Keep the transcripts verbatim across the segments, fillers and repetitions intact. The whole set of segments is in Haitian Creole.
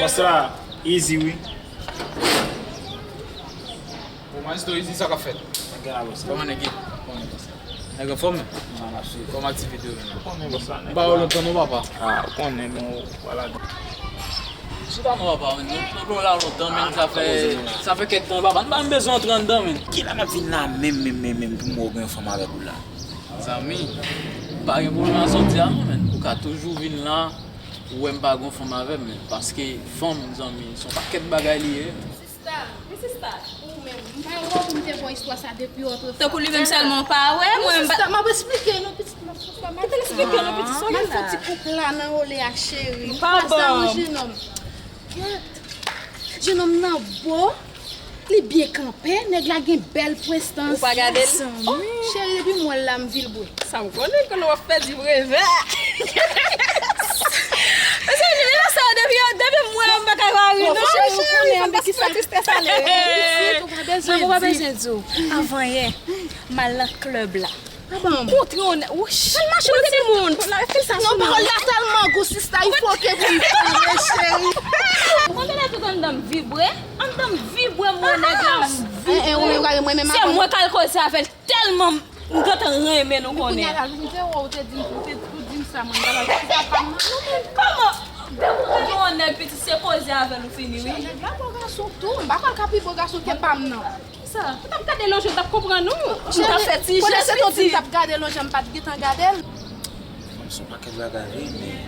Bòs la, easy wi. Bon, Maestro Easy, sa k ap fèt? Nèg la, bòs la. Kòman nèg ye? Kòman nèg ye? Nèg anfòm? Nan, n ap swiv. Kòman aktivite yo menm? Ou konnen, bòs la, nèg la. M pa wè w lontan non, papa. Ah, ou konnen, bon, vwala. Chita non, papa, men. Nou, nou la lontan, men. Ah, sa fè, sa fè kèk tan, papa. M pa menm bezwen antre anndan, men. Kilè n ap vin la menm, menm, menm, menm, pou m wè w gen fanm avèk ou la? Zanmi, pa gen pwoblèm a sòti a non, men. Ou ka toujou vin la, ou wè m pa gon fanm avè m, men. Paske fanm, zanmi, se yon pakèt bagay li ye. Sista, men sista, ou menm, m pa wè w pou m te ba w istwa sa depi w antre. Tankou li menm sèlman w pa wè, mwen m pa. Sista, m ap esplike nou, pitit, m ap fè sa. Kite l esplike nou, pitit, sa w ye la. M al fè ti koup la nan olè a, cheri. Pa bon. Jenòm. Kèt. Jenòm nan bo, li byen kanpe, nèg la gen bèl prestans. Ou pa gade l? Cheri, depi m wè l la, m vilbre. Sa m konnen, konnen w ap fè di brevè. Mesye, jodi a sa, depi, depi m wè w, m pa ka pa ri non. Cheri, ou konnen anpil ki sa tristès ale. Mwen, ou pa bezwen di w. Avan yè, m al nan klèb la. Kontre yon nèg, wouch. Tèlman chou, timoun. Non, pawòl la tèlman gou, sista, il faut que pou m tande, cheri. Ou konn lè tout anndan m vibre? Anndan m vibre, m wè nèg la, m vibre. Se mwen k al koze avè l, tèlman m gentan renmen nou konnen. Kounye a la, m te wè w te di m, ou te, ou di m sa, mwen, bagay, se pa m nan, non, men. Kòman? Depi w kontre yon nèg, pitit, se koze avè l ou fini, wi. Nèg la bo gason tou, m pa kwè l ka pi bo gason ke pa m nan. Kisa? Ou t ap gade lonje, ou t ap konprann ou. Ou t ap fè ti jès, pitit. Kote se ton ti m t ap gade lonje, m pa t gentan gade l. Fanm se yon pakèt bagay vre, men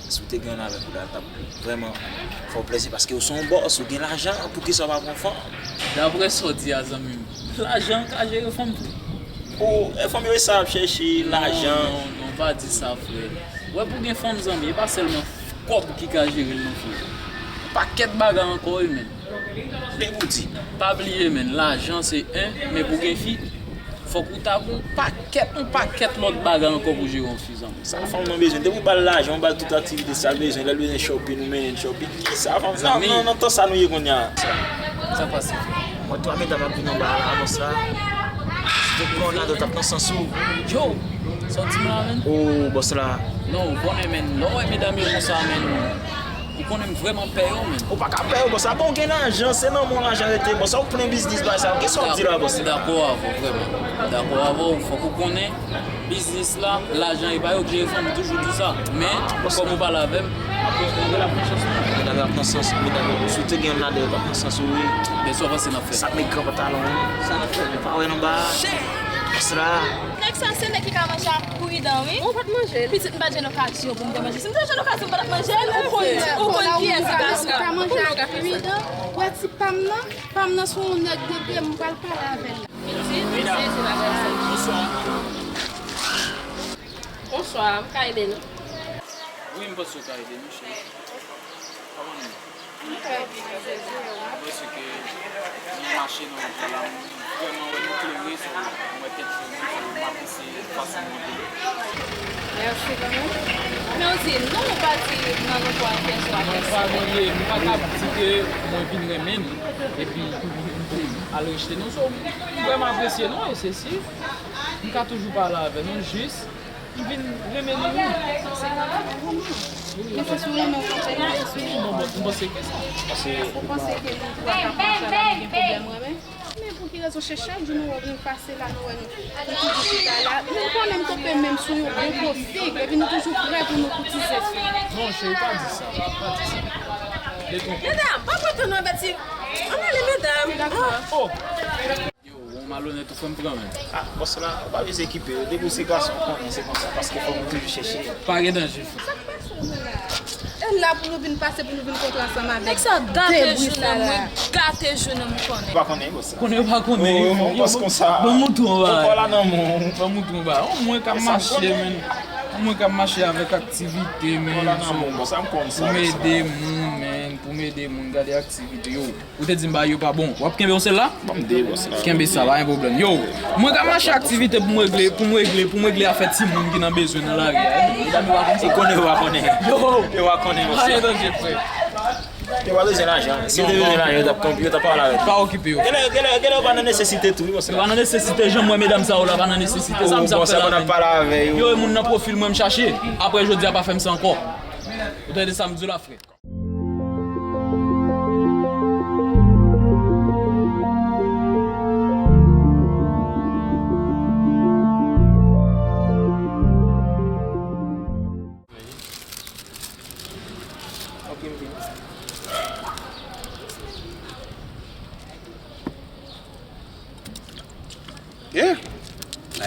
si w te gen youn avèk ou la, l t ap vrèman fè w plezi, paske w se yon bòs, ou gen lajan, poukisa w pa pran fanm? Daprè sa w di a, zanmi m, lajan ka jere fanm tou. Ou, e fanm yo, e sa y ap chèche, lajan. Non, non, non, pa di sa, frè. Ou wè, pou gen fanm, zanmi, e pa sèlman kòb ki ka jere l, non, frè. Yon pakèt bagay ankò, wi, men. Byen pou di. Pa bliye, men, lajan se en, men pou gen fi, fòk ou ta gon pakèt, yon pakèt lòt bagay ankò pou jere yon fi, zanmi. Sa fanm nan bezwen? Depi w ba l lajan, w ba l tout aktivite sa l bezwen, lè l bezwen shopping, ou mennen l shopping. Kisa fanm nan, nan, nan tan sa nou ye kounye a? Sa k pase? Mwen, twa medam ap vin anba a la, bòs la. Si te pran yon nadò, t ap nan sans ou. Yo! Sa w di m la, men? Oh, bòs la. Non, ou konnen, men, lè w wè medam yo konsa, men. Ou konnen m vrèman pè yo, men. Ou pa ka pè yo, bòs. Sa bon, gen lajan, se nan men w lajan rete, bòs. Ou plen biznis, bagay sa yo. Kisa w ap di la, bòs? M dakò avè w, vrèman. M dakò avè w, fòk ou konnen, biznis la, lajan e pa yo k jere fanm, m toujou di w sa. Men, kòm ou pale avè m, apre, ou wè l ap pran chans, non. Medam yo ap pran sans, medam yo, si w te gen youn ladan yo, t ap pran sans ou, wi. Men sa w panse n ap fè? Sa k met gran pantalon an. Sa n ap fè? Ou pa wè n anba a? Bòs la. Nèg sa, se nèg ki ka manje ak Pridan, wi. Mwen pa t manje l. Pitit, m pa t jwenn okazyon pou m te manje. Si m te jwenn okazyon, m pa t ap manje l. Ou konn, ou konn kiyès ki ka sa. Ou ka manje ak Pridan. Wè ti pa m nan? Pa m nan se yon nèg de byen, m pral pale avè l la. Pitit, se, se bagay la. Bonswa. Bonswa, m ka ede nou? Wi, m panse w ka ede nou, cheri. Kòman nou ye? Mwen panse ke mwen mache nan wout la la, mwen vrèman wè nou klere, so, mwen wè tèt klere, so, m apresye fason nou ye. Mèsi kanmenm. Men w di non, ou pa di nan nou pwen kèso a kèso. Non, pa gen, m pa ka di ke mwen vin renmen nou, epi m al rejte nou. So, m vrèman apresye nou, e se si, m ka toujou pale avè nou, jis M vin renmen nou, wi. Se pa yon romans. Men se sou renmen w panse, se sou renmen. Non, bon, m panse ke sa. Paske ou panse ke nou twa k ap mache la, nou gen pwoblèm renmen? Men pou ki rezon se chak jou nou wè nou pase la, nou wè nou, nou toujou chita la? Nou konnen m tonbe menm sou yon bon pwofil, epi nou toujou prè pou nou koutize sou. Non, cheri, pa di sa, pa di sa. Detonpe. Medam, pa pran tan nou avèti. Ann ale, medam. Dakò. Oh! Yo, ou malonèt, ou fè m pran, men. Ah, bòs la, ou pa bezwen okipe yo. Depi w se gason, ou konnen se konsa, paske fò nou toujou chèche. Pa gen danje, frè. Sa k pase nou la? E la pou nou vin pase, pou nou vin kontre ansanm avèk debri sa la. Nèg sa gate jounen m, wi, gate jounen m, konnen. Ou pa konnen, bòs la. Konnen yo pa konnen, wi. Yo, bòs konsa. Ban m montre w bagay. Ou pa la nan moun. Ban m montre w bagay. Mwen k ap mache, men. Mwen k ap mache avèk aktivite, men. Pou m ede moun, men. Pou m ede moun, gade aktivite yo. Ou te di m bagay yo pa bon. W ap kenbe yon sèl la? Ban m de, bòs la. Kenbe sa, pa gen pwoblèm. Yo, mwen ka mache aktivite pou m regle, pou m regle, pou m regle afè timoun ki nan bezwen nan lari a. Medam yo pa konn sa. Yo konnen, yo pa konnen. Yo, yo pa konnen, bòs la. Pa gen danje, frè. Yo pa bezwen lajan. Si yo te bezwen lajan, yo t ap kanpe, yo t ap pale avè w. Pa okipe yo. Genlè, genlè, genlè yo pa nan nesesite tou, wi, bòs la. Yo pa nan nesesite, jan m wè medam sa yo la pa nan nesesite. Sa m sa ap fè la menm? Yo, e moun nan pwofil mwen m chache. Apre jodi a pa fè m sa ankò. Ou tande sa m di w la, frè?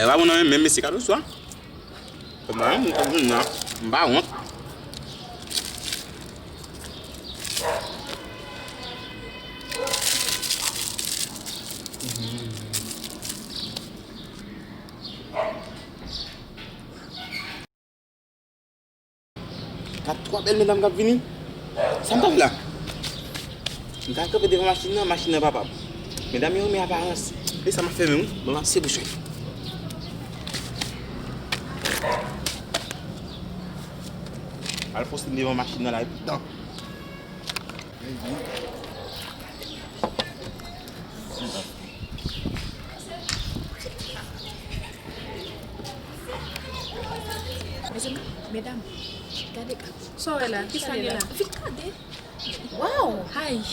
E pa bon nan men, men mesye kado swa. M pa wont, m pa wont. Gad twa bèl medam k ap vini. Sa m ta fè la? M ta kanpe devan machin nan, machin nan pa pa m. Medam yo renmen aparans. E sa m ap fè menm, wi. Mwen ap se bouch mwen. Al poste m devan machin nan la epi tan. Mezanmi, medam, gade ka. Sa w wè la? Kisa gen la? Vin gade. Waw! Ay!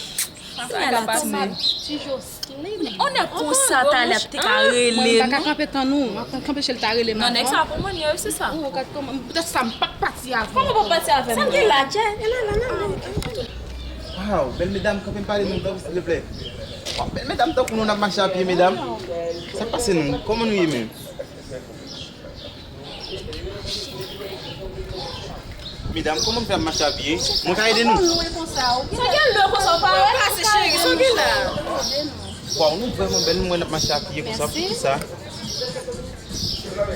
Sa ka pase. Ti Jocelyn. On nèg konsa talè ap te ka rele nou. Mwen pa ka kanpe tann ou. Mwen pa ka kanpe chèl ta rele m avan. Non, nèg sa pou mwen, se sa. Ou gad kòman, poutèt sa m pa t pati avè w. Kòman w pa pati avè m? Sa m gen la, Jay? E la, la, la, la. Waw, bèl medam, kanpe m pale nou, tanpri, silvouplè. Waw, bèl medam, tankou nou n ap mache a pye, medam. Sa k pase nou? Kòman nou ye menm? Medam, kòman m fè ap mache a pye? Mwen ka ede nou? Sa gen lè konsa, w pa wè? Sa gen la? Waw, nou vrèman bèl, nou wè n ap mache a pye konsa, poukisa?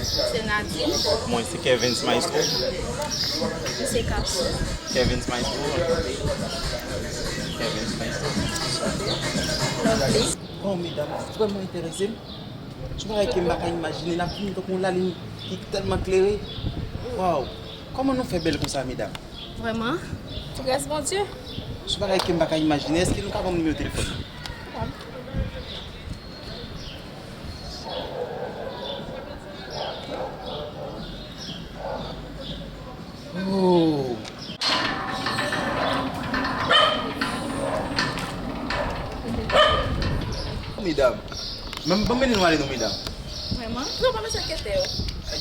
Se Nadine. Mwen se Kevins Maestro. Mwen se Kapso. Kevins Maestro. Kevins Maestro. Lovely. Bon, medam, vrèman enterese m. Se yon bagay ke m pa ka imajine, n ap vini tankou yon lalin ki tèlman klere. Waw! Kòman nou fè bèl konsa, medam? Vrèman? Gras Bondye. Se yon bagay ke m pa ka imajine. Èske nou ka ban m nimewo telefòn nou? Oh. Medam. Ban m mennen nou ale non, medam. Vrèman? Non, pa bezwen enkyete w.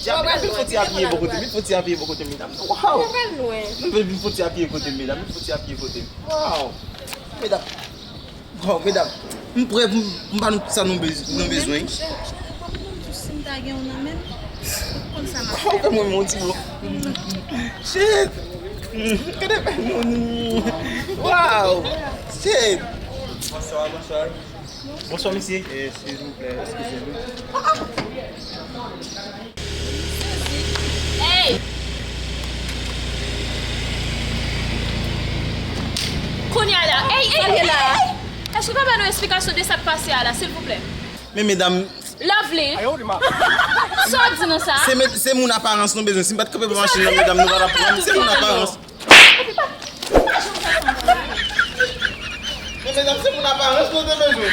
Djab, vin fon ti apiye bò kote m, vin fon ti apiye bò kote m, medam. Waw! Vin fon ti apiye kote m, medam, vin fon ti apiye kote m. Waw! Medam. Bon, medam, m prè pou m, pou m ba nou tout sa nou bez-, nou bezwen. Men monchè, cheri, pa pou mwen tou si m ta gen w nan men m, ou konn sa m ap fè. Kòman mwen, mon ti bò? Shit! Gade fè nou. Wow! Shit! Bonsoir, bonsoir. Bonsoir, mesye. Eh, silvouplè, eskize nou. Ey! Kounye a la, ey, ey, ey, ey! Èske w ka ba nou esplikasyon de sa k pase a la, silvouplè? Men medam. Lovely! Sa w di nou sa? Se met-, se moun aparans nou bezwen. Si m pa t kanpe pou machin nan, medam, nou pa t ap pran m. Se moun aparans. Men medam, se moun aparans nou te bezwen.